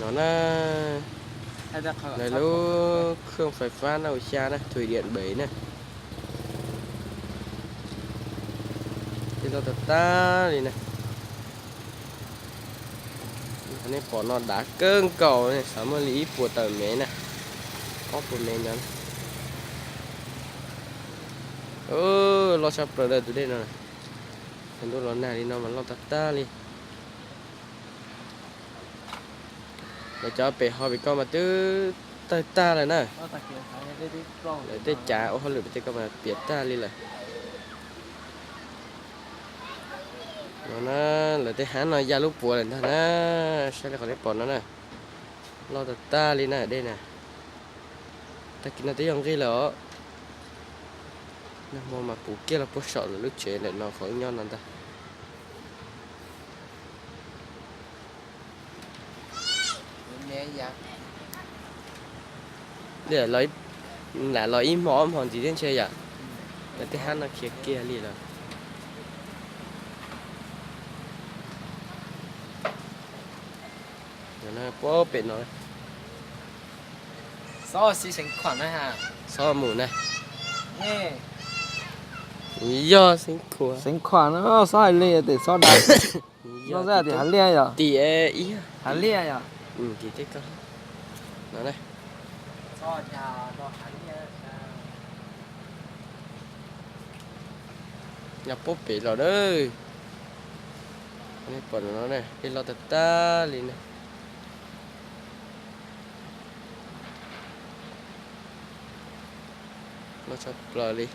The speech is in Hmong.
No na, lawv lub khw fais fab na, u xya na, thủy điện bảy na. Tej loj tag tag li na. Nej pom no dav kawg nkaus ne, xav muaj li ib puas tawm mev na, ob puas mev no. Loj tshaj plaws lawm tus dej no. Ntuj los nag li no mas loj tag tag li. Lawv cov pem ho pem ko mas twb tawg tag lawm na. Lawv tej cav ua hauj lwm pem tej ko mas piam tag li lawm. No na, lawv tej hab no ya lub puav lawm ntag na. Saib li qhov nej pom no na, loj tag tag li na dej na. Tag kis no twb yog nqig lawm os. Nag hmo mas puv kiag los puag saum lawv lub tsev ntawm no qhov wb nyob no ntag. Lam los ib hmo ob hmo ntxiv thiab ntshe yom. Lawv tej hab no khiav kiag li lawm. Puag pem no, xob mus na. Yog Xeev Khuam, Xeev Khuam no xob hais li tes xob dav. Yog tim Hav Liaj yom. Tim Hav Liaj yom. Tim tej ko no. Nyob puag pem los na. Nej pom no na, dej loj tag tag li na. Loj tshaj plaws li.